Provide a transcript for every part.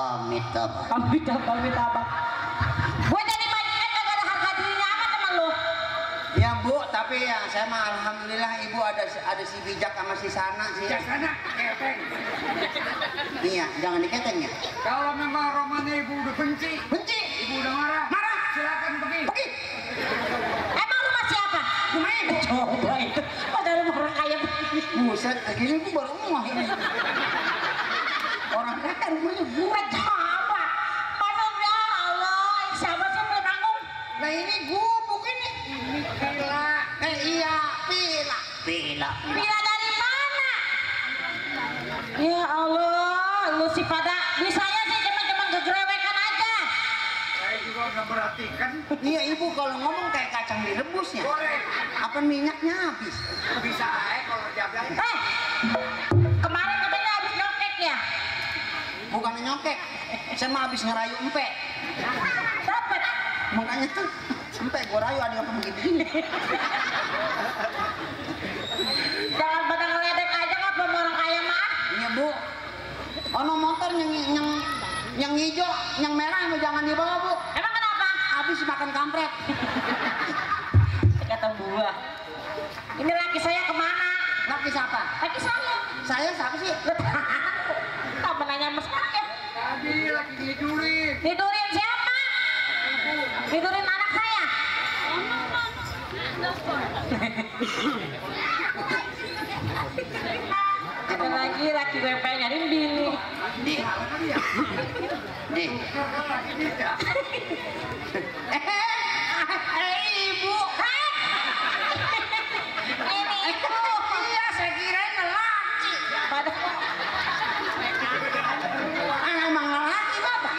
Amitabha. Amitabha. Gue jadi majikan kagak ada harga dirinya amat sama lu. Ya Bu, tapi ya saya mah alhamdulillah ibu ada si bijak sama si Sana sih. Bijak Sana, keteng. Iya, jangan diketeng ya. Kalau memang romannya ibu udah benci, ibu udah marah, silakan pergi. Emang rumah siapa? Rumah ibu. Coba itu, ada rumah orang kaya begini. Buset, gini Bu baru rumah ini. Orang kaya rumahnya gue. Coba, mana ya Allah, siapa sih yang nanggung? Nah ini gubuk ini. Ini gila. Iya, pila. Bila dari mana? Ya Allah, lu sih pada bisanya sih cuma gegrewekan aja. Saya juga nggak perhatikan. Iya ibu kalau ngomong kayak kacang direbusnya. Boleh. Apa minyaknya habis? Bisa kalau jaga. Kemarin katanya habis nyokek ya? Bukan nyokek. Saya mah habis ngerayu empe. Dapat. Makanya tuh empe gue rayu ada yang begini. Jangan pada ngeledek aja kan belum orang kaya mah. Iya Bu. Ono motor yang hijau, yang merah mau jangan dibawa Bu. Emang kenapa? Habis makan kampret. Kata buah. Ini laki saya kemana? Laki siapa? Laki saya. Saya siapa sih? Apa nanya sama saya? Tadi lagi tidurin. Tidurin siapa? Tidurin anak saya. Ada lagi laki gue pengen nyariin bini. Di. Ibu. Ini ibu. Iya, saya kirain lelaki. Padahal Emang lelaki Bapak.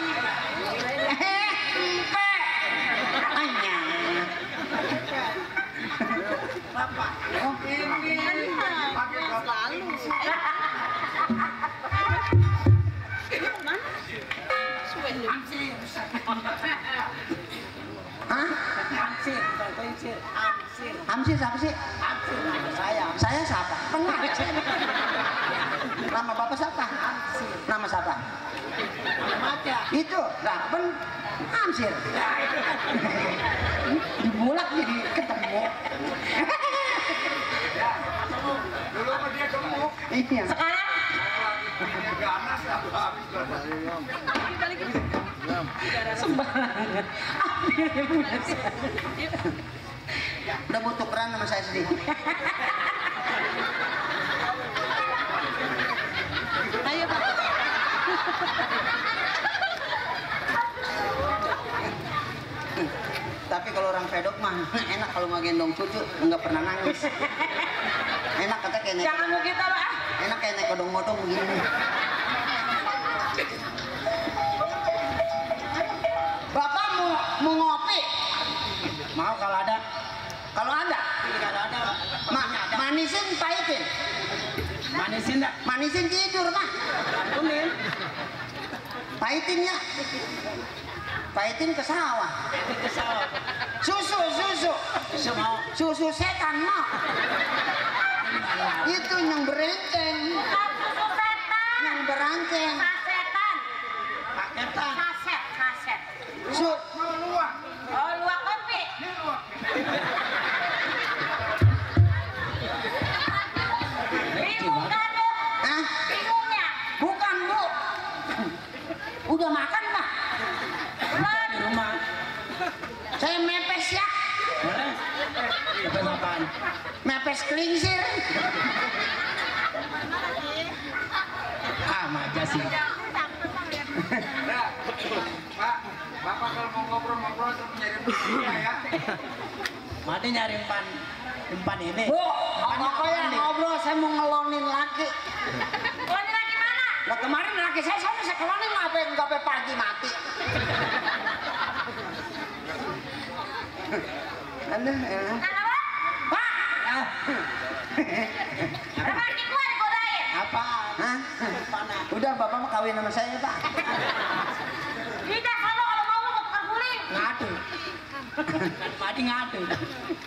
Empe. Anya. Bapak. Oh, Ini pakai lalu. hah? Amsir siapa sih? Saya siapa? Pernah. Nama Bapak siapa? Nama siapa? Itu, nah, Amsir. Dibulak jadi ketemu. Dulu sama dia gemuk. Iya. sekarang Dia ganas habis sembarangan. Ambil yang punya saya. Udah butuh peran sama saya sendiri. Ayo Pak. Tapi kalau orang pedok mah enak kalau mau gendong cucu nggak pernah nangis. Enak kata kayak naik. Jangan begitu Pak. Enak kayak naik odong-odong begini. Bapak mau ngopi? Mau kalau ada. Kalau ada? Kalau ada. Manisin, pahitin. Manisin dah. Manisin tidur mah. Kunin. Pahitin ya. Pahitin ke sawah. Susu. Susu setan mah. Itu yang berenceng. Bukan susu setan. Yang beranceng. Sasetan. Paketan. Kaset. Mau luak. Oh, luak kopi. Ini luak. Bingung kan lu? Hah? Bingungnya. Bukan Bu. Udah makan Pak? Belum. Di rumah. Saya mepes ya. Mepes apaan? Mepes kelingsir. Maja sih. Nah, Pak, Bapak kalau mau ngobrol-ngobrol terus nyari buktinya ya. Mati nyari umpan ini. Bu, Pokoknya ngobrol saya mau ngelonin laki. Oh, ini lagi mana? Nah kemarin laki saya kelonin sampai pagi mati. Aduh, Kenapa? Pak. Laki gua digodain. Apa? Hah? Udah Bapak mau kawin sama saya Pak. Tidak, kalau mau lu tukar guling. Ngadu. Madi ngadu.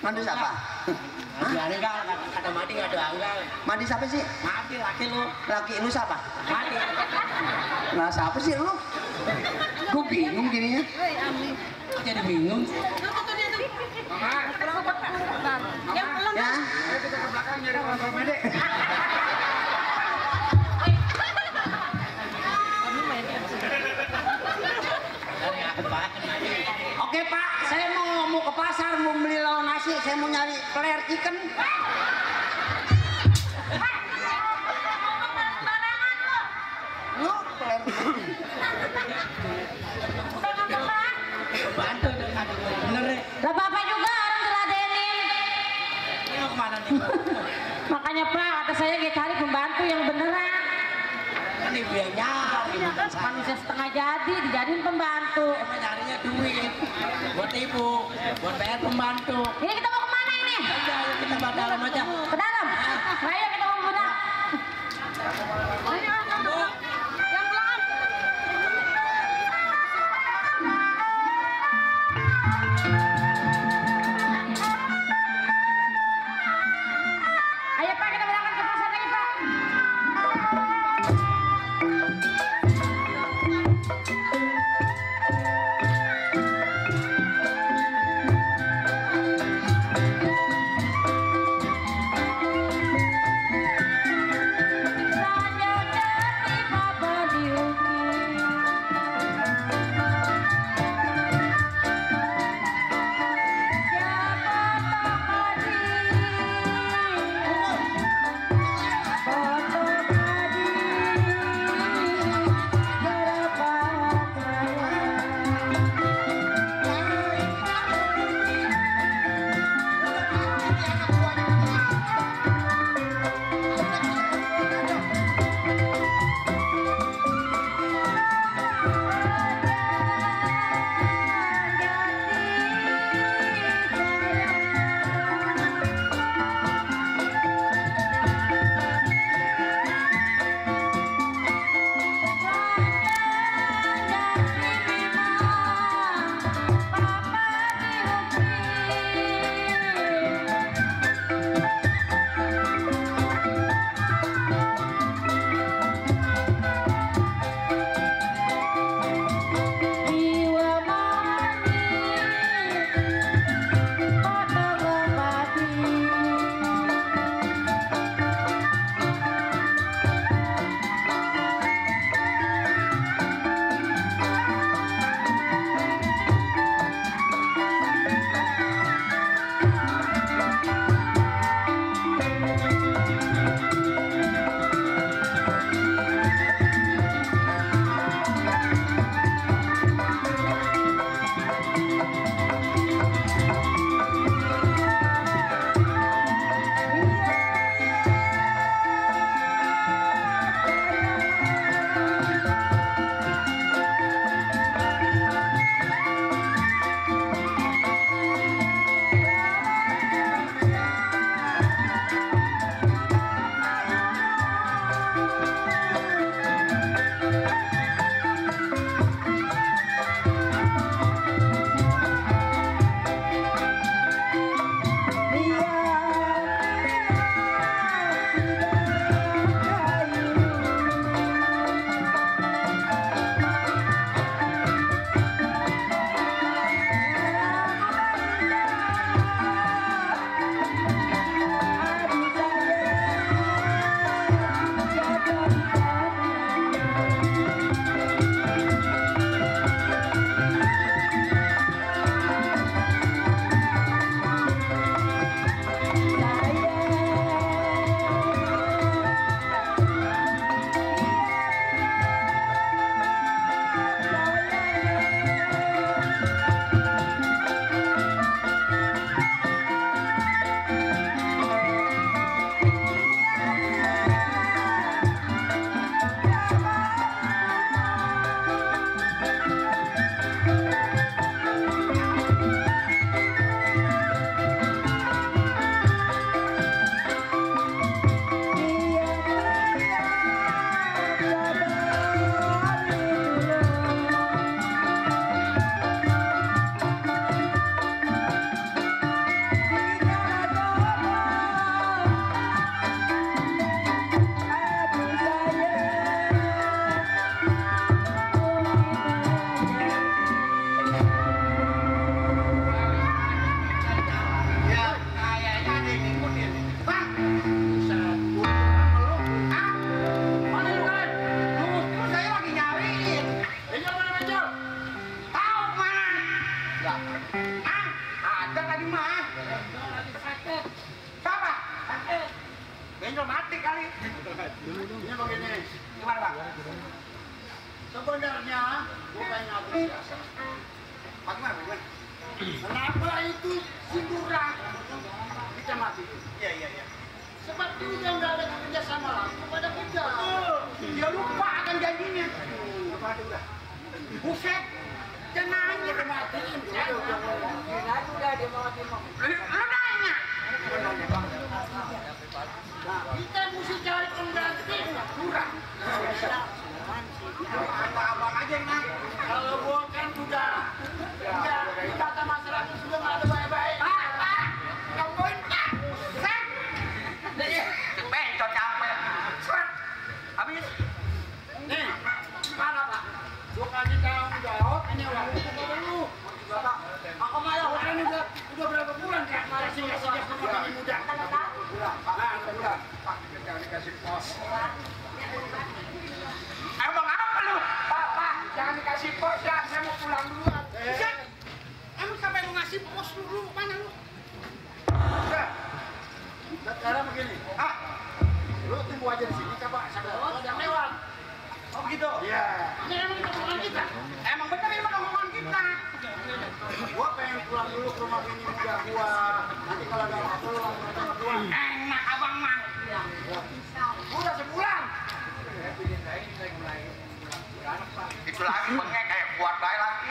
Ngadu siapa? Ada enggak kata Madi ngadu enggak. Mandi siapa sih? Madi laki lu. Laki lu siapa? Madi. Nah siapa sih lu? Gue bingung jadinya. Jadi bingung. Yang belum. Ya. Ayo kita ke belakang nyari kontrol medek. Oke Pak, saya mau ke pasar mau beli lauk nasi, saya mau nyari player chicken. Lu player chicken. Bantu dengan bener deh. Lah bapak juga orang diladenin. Ini mau kemana nih? Makanya Pak, kata saya kayak cari pembantu yang beneran. Ini biayanya. Manusia setengah jadi, dijadiin pembantu. Emang nyarinya duit buat ibu, buat bayar pembantu. Ini kita mau kemana ini? Udah, ayo kita bawa dalam aja. Ke dalam? Ayo kita mau ke dalam. Yang belakang. Ayo Pak, kita berangkat ke pasar lagi Pak. Saja Sebenarnya gue pengen apresiasi. Bagaimana? Kenapa itu si Durang kita mati? Iya. Sebab dia nggak ada kerja sama langsung pada kita. Dia lupa akan janjinya. Udah. Buset. Jangan dia matiin. Udah dia mau matiin. Lu nanya. Nah, kita mesti cari pengganti Durang. Abang aja yang naik. Kalau gua kan sudah kata masyarakat sudah nggak ada baik-baik. Pak, tungguin Pak. Set. Bencot capek. Set. Habis. Nih, mana Pak? Gua kasih tanggung jawab. Ini udah dulu. Bapak, aku malah kan udah berapa bulan ya kemarin sejak kemarin muda. Udah. Pak, kita dikasih pos. Emang apa lu? Pak, jangan dikasih pos ya, saya mau pulang duluan. Emang sampai mau ngasih pos dulu, mana lu? Udah. Sekarang begini. Lu tunggu aja di sini, coba sampai udah lewat. Oh begitu? Iya. Ini emang omongan kita. Emang bener ini omongan kita. Gua pengen pulang dulu ke rumah bini muda gua. Nanti kalau ada apa-apa lu langsung sama gua. Enak abang mang. Udah sebulan. Itu lagi bengek kayak kuat baik lagi.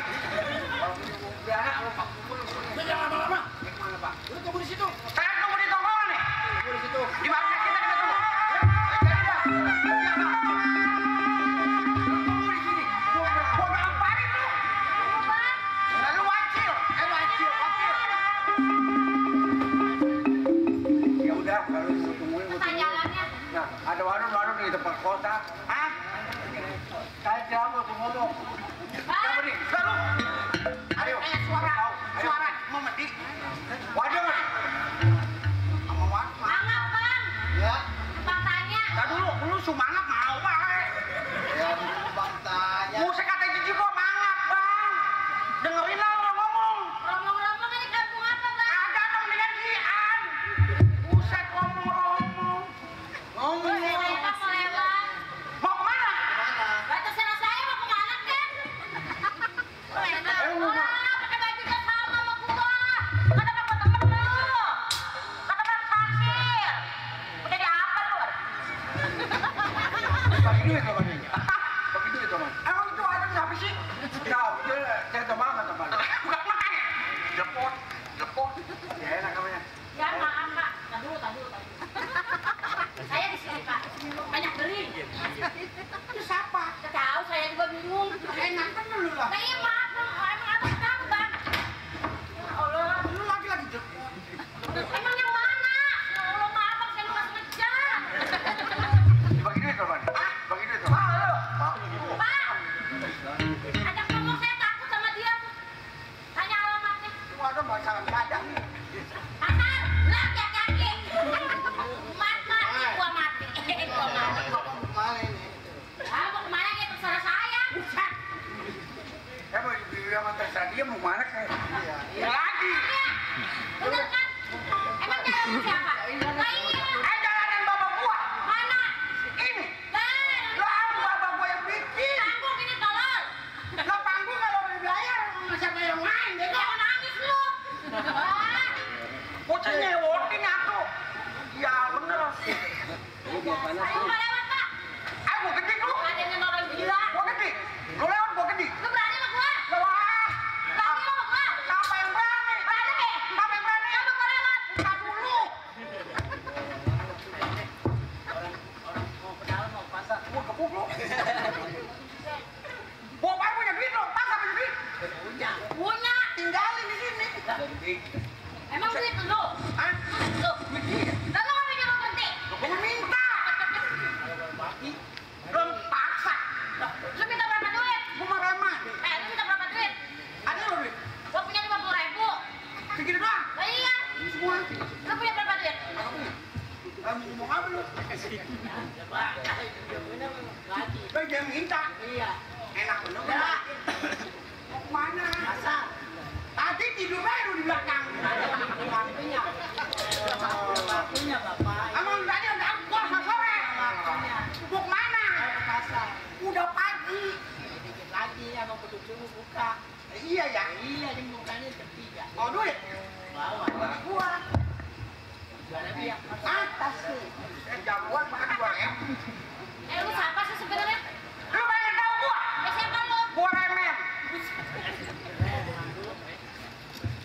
Jangan lama-lama. Mana Pak? Lu tunggu di situ. Saya tunggu di tongkrongan nih. Tunggu di situ. Di mana kita tunggu. Tunggu di sini. Gua ngapain lu? Lalu wajil. Wajil. Ya udah, kalau lu tungguin gua tungguin. Nah, ada warung-warung di depan kota. Hah? Saya jawab mau ngomong. Coba nih. Lalu. Ayo. Suara. Mau mati. Waduh. Sama wat. Mangap bang, Ya. bang tanya. Nah dulu semangat mau bae. Ya, Bang tanya. Musik kata jijik kok mangap, Bang. Dengerin lah orang ngomong. Romong-romong ini kampung apa bang? Ada dong dengan Jian. Buset ngomong-ngomong. Saya kan mau lewat. Mau kemana? Lah terserah saya mau kemana kan? Pakai bajunya sama sama gua. Kata gua temen lu. Kata bang sakit. Udah di apa lu? Bagi duit apa nih? Bagi duit apa? Emang itu ada siapa sih? Ya, saya teman teman. Bukan makan. Lepot. Ya enak namanya. Ya maaf pak. Tadi dulu. Saya di sini pak. Banyak beli. Itu siapa? Gak tahu saya juga bingung. Enak kan lu lah. Nah iya maaf bang. Emang apa tahu bang? Ya Allah. Lu lagi jek. Emang yang mana? Ya Allah maaf bang. Saya lupa sengaja. Bagi duit apa? Bagi duit apa? Pak. Ajak ngomong saya takut sama dia. Tanya alamatnya. Lu ada masalah badan. Asal. Lah kaki. Mati. Gua mati. Kemana ini? Mau kemana ya terserah saya. Ya mau bilang sama dia mau mana kayak? Ya lagi. Iya. Bener kan? Emang jalan siapa? Nah iya. Jalanan bapak gua. Mana? Ini. Lah, Bapak gua yang bikin. tanggung ini tolol. Lah panggung kalau dibayar siapa yang main? Lu jangan nangis lu. Ah, Bocah nyewotin aku. Ya bener. Ayo mau lewat pak. Ayo gua gede lu. Adanya orang gila. Gua gede. Lu lewat gua gede. Lu berani sama gua? Wah. Berani sama gua? Siapa yang berani? Berani. Siapa yang berani? Kamu mau lewat? Buka dulu. Gua kepuk lu. Bapak punya duit lu. Pas apa duit? Punya. Tinggalin di sini. Emang duit lu? Hah? Lu. Lah lu ngapain mau berhenti? Gua minta. Belum paksa. Lu minta berapa duit? Gua mah remah. Lu minta berapa duit? Ada lu duit? Gua punya 50.000. Segini doang. Lah iya. Semua. Lu punya berapa duit? Kamu ngomong apa lu? Lu jangan minta. Iya. Enak bener. Mau kemana? Asal. Tadi tidur aja lu di belakang. Waktunya. Waktunya bapak. Emang tadi udah gua sore. Mau kemana? Udah pagi. juta. Iya ya. Iya di mukanya ketiga. Oh duit. Bawa. Gua. Atas sih. Jagoan makan 2.000. Lu siapa sih sebenarnya? Lu pengen tahu gua? Ya siapa lu? Gua remen.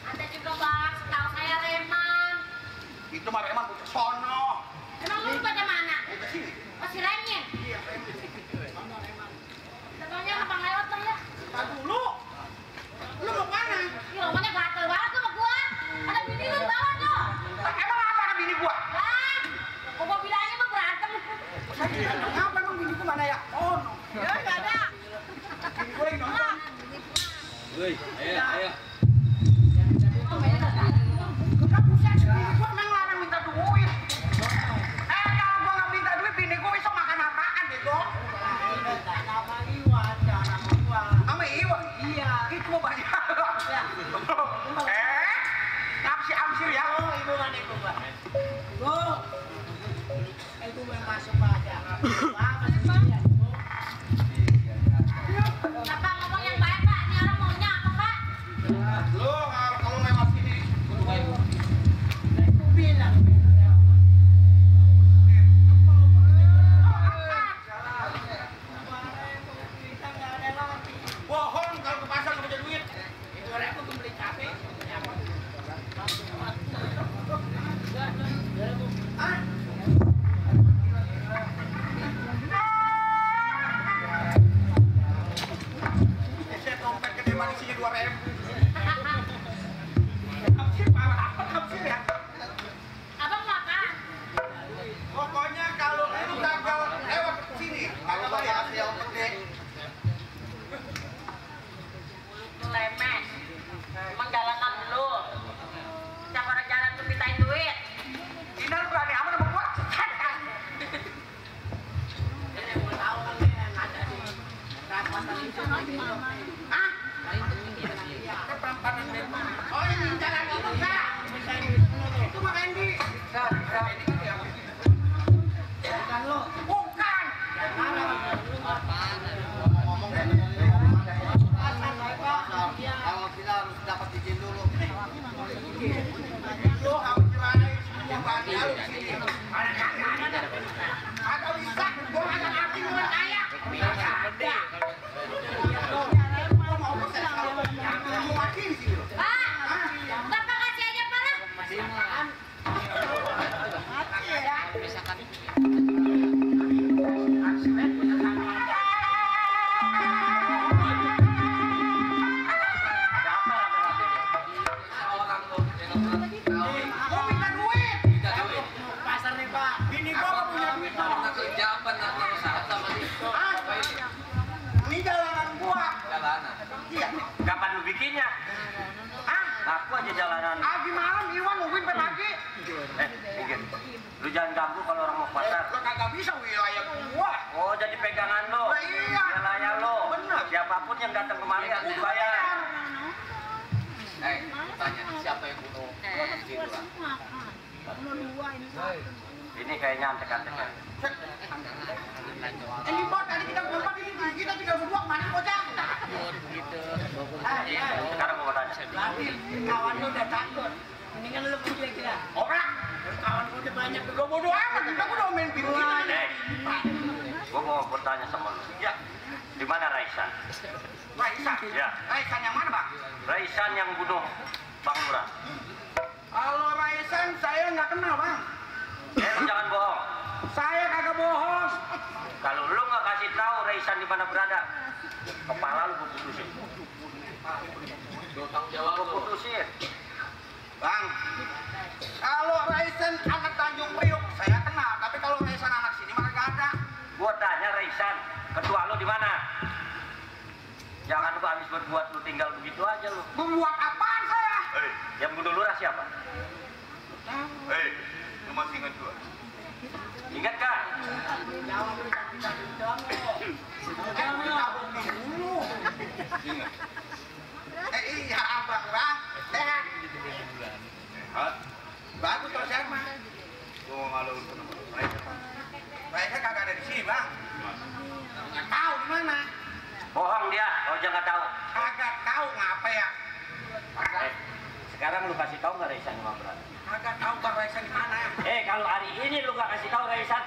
Anda juga bang, setahu saya Reman. Itu mah reman bocah sono. Emang lu pada mana? Bocah sini. Masih Remen? Iya, remen. Sebenarnya abang lewat tuh ya. Tar dulu. Lu mau mana? Ya rumahnya gatel banget tuh sama gua. Ada bini lu bawa tuh. Emang apa ada bini gua? Bang, kok gua bilangnya mah berantem. Ngapa emang bini gua mana ya? Oh, no. Ya nggak ada. Bini gua yang nonton. Woi, ayo. Kenapa buset sih bini gua emang larang minta duit? Kalau gua nggak minta duit, bini gua besok makan apaan deh, Dok? Nama Iwan, nama gua. Sama Iwan? Iya. Itu mah banyak. Nafsi amsir ya? Oh, ibu mana ibu gua? Bu, ibu mau masuk aja. Apa sih dia? Apa ngomong yang baik pak? Ini orang maunya apa pak? Lu kalau lewat sini, Ibu bilang. bohong kalau ke pasar nggak punya duit. Ibu aku tuh beli cabai. Hah? Saya dompet gede banget isinya 2.000. Amsir parah apa amsir ya? Abang makan. Pokoknya kalau lu gagal lewat sini, kalau bayar yang gede. Lemes. Emang jalanan dulu. Setiap orang jalan tuh mintain duit. Dinar berani amat sama gua. Ini gua tahu kan dia ada di rampasan itu. Hah? Ada perampasan dari mana? Oh ini jalan itu kak? Itu mah Randy. Bukan lo. Bukan. Kalau kita harus dapat izin dulu. Lu harus kirain yang banyak lu di sini. Ada bisa. Gua ada arti orang kaya. Bisa ada. Gua mau pesen kalau mau mati di sini. Pak, bapak kasih aja pak lah. Gua minta duit. Pasar nih Pak. Bini gua nggak punya duit. Ah, ini jalanan gua. Jalanan. Iya. Kapan lu bikinnya? Ah, Aku aja jalanan. pagi malam Iwan nungguin sampai pagi. Minggir. Lu jangan ganggu kalau orang mau ke pasar. Lo kagak bisa wilayah gua. Oh, jadi pegangan lo. Lah iya. Wilayah lo. Bener. Siapapun yang datang kemari harus bayar. Tanya siapa yang bunuh? Ini kayaknya antek-antekan. Ini bot tadi kita berempat ini kita tinggal berdua kemana bocah? Sekarang gua mau tanya. Berarti kawan lu udah takut. Mendingan lu punya kira. Orang, Kawan lu udah banyak. gua bodo amat. Kita udah main film ini. Gua mau bertanya sama lu. Ya, Di mana Raisan? Raisan. Ya. Raisan yang mana bang? Raisan yang bunuh Bang Lurah. Kalau Raisan saya nggak kenal bang. Lu jangan bohong. Saya kagak bohong. Kalau lu nggak kasih tahu Raisan di mana berada, kepala lu gua putusin. Gua putusin. Bang, kalau Raisan anak Tanjung Priok saya kenal. Tapi kalau Raisan anak sini mah nggak ada. Gua tanya Raisan, ketua lu di mana? Jangan lu habis berbuat lu tinggal begitu aja lu. Membuat apaan saya? Yang bunuh Lurah siapa? Lu masih ingat gua? Ingat kan? Jawab lu tapi tadi doang lu. Dulu. Iya abang bang. Sehat. Bagus terus sehat mah. Gua malu sama Raisan kagak ada di sini bang. Nggak tahu di mana. Bohong dia, kalau jangan tahu. Kagak sekarang lu kasih tahu nggak Raisan sama Berat? Agak tahu Bang Raisan di mana. Kalau hari ini lu nggak kasih tahu Raisan,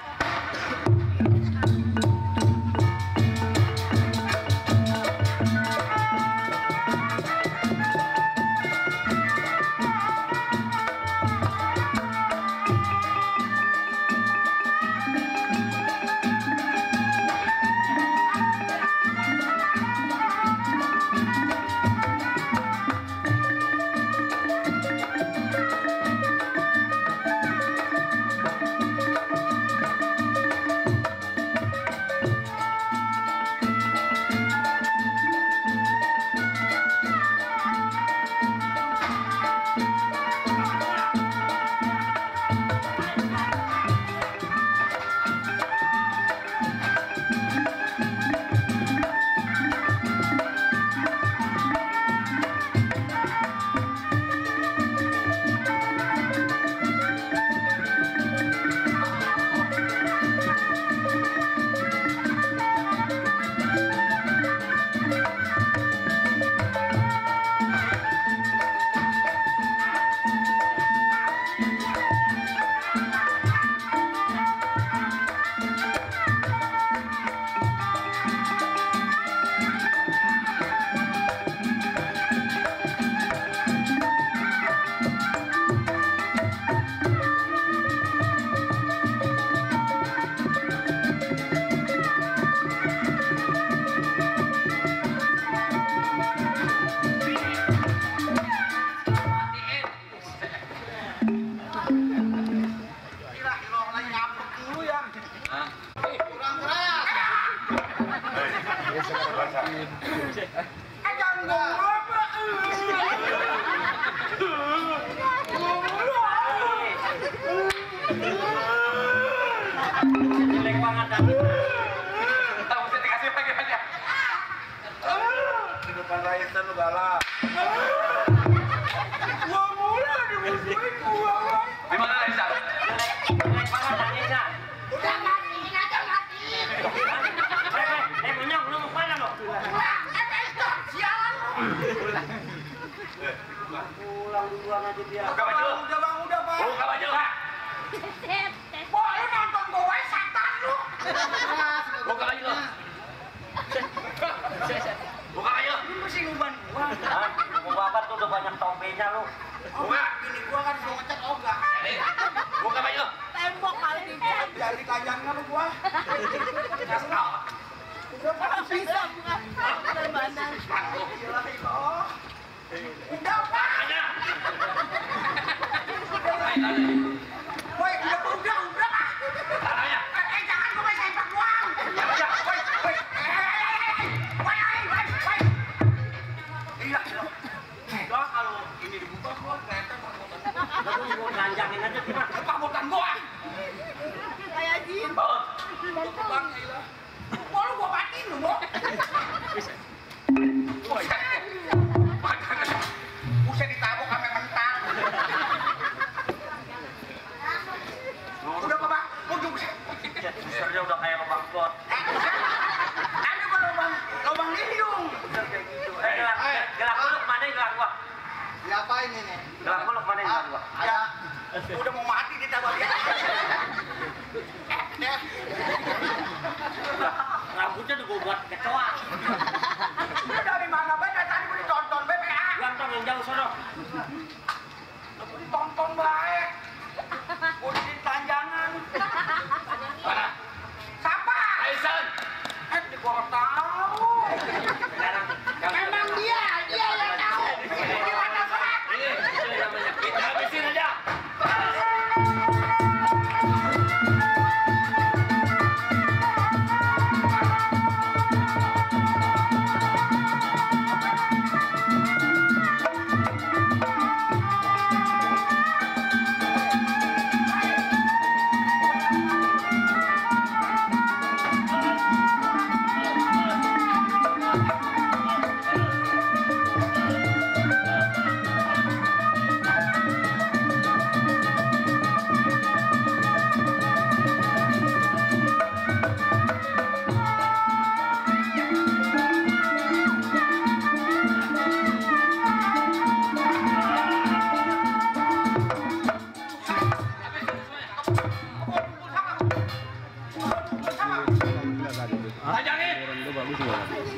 jelek banget dah. Mesti dikasih lagi aja. Di depan Raisan lu galak. Gua mula dimusuhin gua. Gimana Raisan? Jelek banget dah Raisan. Udah matiin aja, matiin. Monyong, lu mau mana lo? Sialan lu. Pulang duluan aja dia. Buka baju. Udah Bang, udah Bang. Buka baju Kak. Wah, lu nonton gue setan lu. Buka baju lo. Buka baju. Lu mesti nguban gua. Buka apa tuh udah banyak tombenya lu. Buka. Ini gua kan suruh ngecat ogah. Buka baju. Tembok kali dicat. Jadi kajangnya lu gua. Kasih tau. Udah Pak. Bisa bukan? Terbandang. Gila itu. Udah Pak. Aja. Woi, udah. Tanahnya. Jangan gue main sepak doang. Ya udah, woi. Woi. Iya. Udah kalau ini dibuka gua ternyata Lu mau ganjangin aja gimana? pamutan gua. Kayak jin. Baut. Bang, gila. Mau lu gua matiin lu, Bo. Woi. Buset ditabok sampai mental. Udah Pak, ujung. Usernya udah kayak lubang got. Ada lubang lindung. Gelang lu mana gelang gua? Diapain ini? Gelang lu mana gelang gua? Ya, udah mau mati ditabok dia. Rambutnya udah gua buat kecoa. Udah dari mana, Be? Dari tadi gua ditonton, BPA. Gantong yang jauh sono. Gua ditonton baik. Gua di tanjangan. Mana? Siapa? Raisan. Di gua tahu. Emang dia yang tahu. Di mana Pak? Ini namanya kita habisin aja.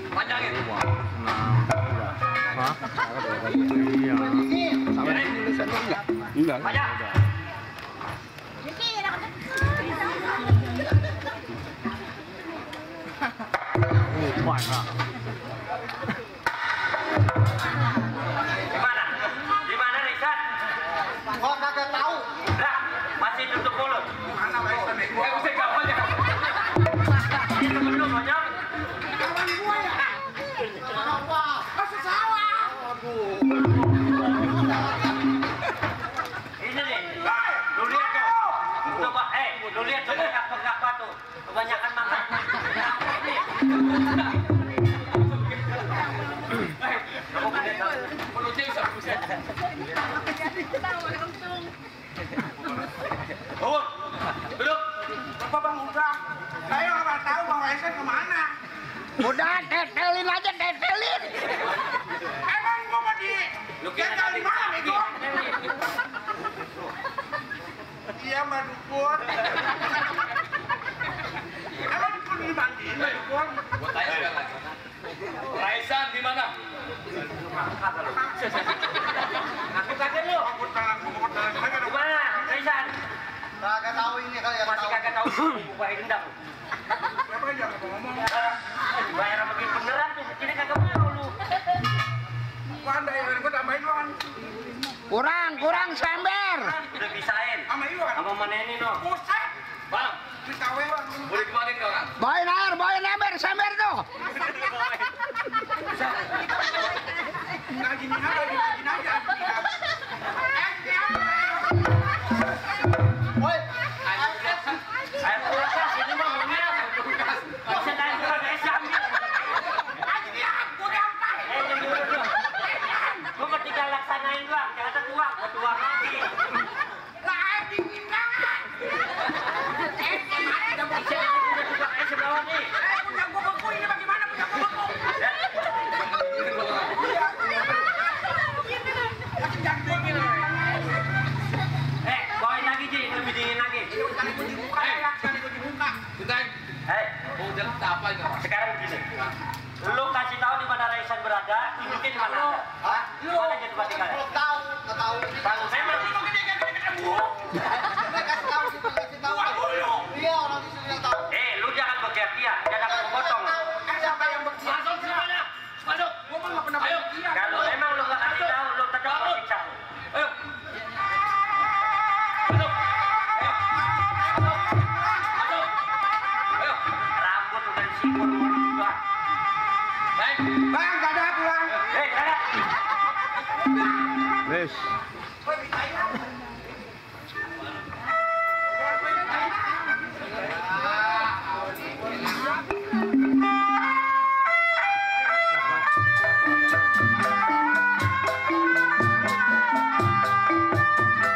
Panjangin. Hah? Iya. Enggak. Panjang. Mana? Di mana Risan? Gua kagak tahu. Lah, masih tutup mulut. Mana Waisan itu? Usai kapan ya? Itu belum banyak. Kawan gua ya. Masuk sawah. Ini nih. Lu lihat tuh. Coba, lu lihat tuh apa tuh. Kebanyakan makan. Oh, duduk. Apa Bang udah? Saya nggak tahu Bang Waisan kemana. Udah, tetelin aja, tetelin. Emang gua mau di gagal di mana itu? Iya Mbak Dukun. Emang Dukun dimandiin Mbak Dukun? Gua tanya sekali lagi. Raisan di mana? Aku kaget lu. Di mana? Raisan. Kagak tahu ini kali ya. Masih kagak tahu buka dendam. Siapa aja nggak ngomong? Bayar sama begini beneran tuh, ini kagak mau lu. Gua anda yang gua tambahin Wan. Kurang sember. Udah bisain. Sama Iwan. Sama mana ini no? Buset. Bang, Kita Wan. boleh kemarin kau kan? Bawain ember, sember tuh. Nah gini aja, gini aja. Woi, Air kulkas ini mah ngomel. Bisa naik ke desa. Gua mah tinggal laksanain doang, jangan tertuang, gua tuang lagi. Bawain lagi Ji, lebih dingin lagi. Sekarang begini. Lu kasih tahu di mana Raisan berada, tunjukin di mana ada. hah? Di mana jadi tempat tinggal? Belum tahu, nggak tahu. Kalau memang Dia kasih tahu, kasih tahu. Iya, orang di sini yang tahu. lu jangan begitu ya, jangan aku potong. Siapa yang bersih? Masuk semuanya, masuk. Gua mah nggak pernah Ayo, begitu. kalau memang lu nggak kasih tahu, lu tetap gua siksa. Ayo. Masuk. Ayo. Masuk. Ayo. Rambut udah disibur juga. Baik. Bang, gak ada pulang. Ada. Wes.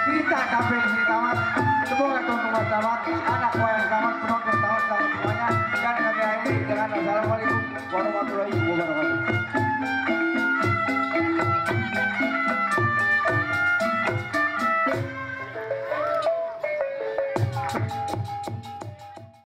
Kita kafe di sini tamat. Semoga teman-teman tamat, anak wayang tamat, penonton tamat semuanya. Dan kami akhiri dengan assalamualaikum warahmatullahi wabarakatuh.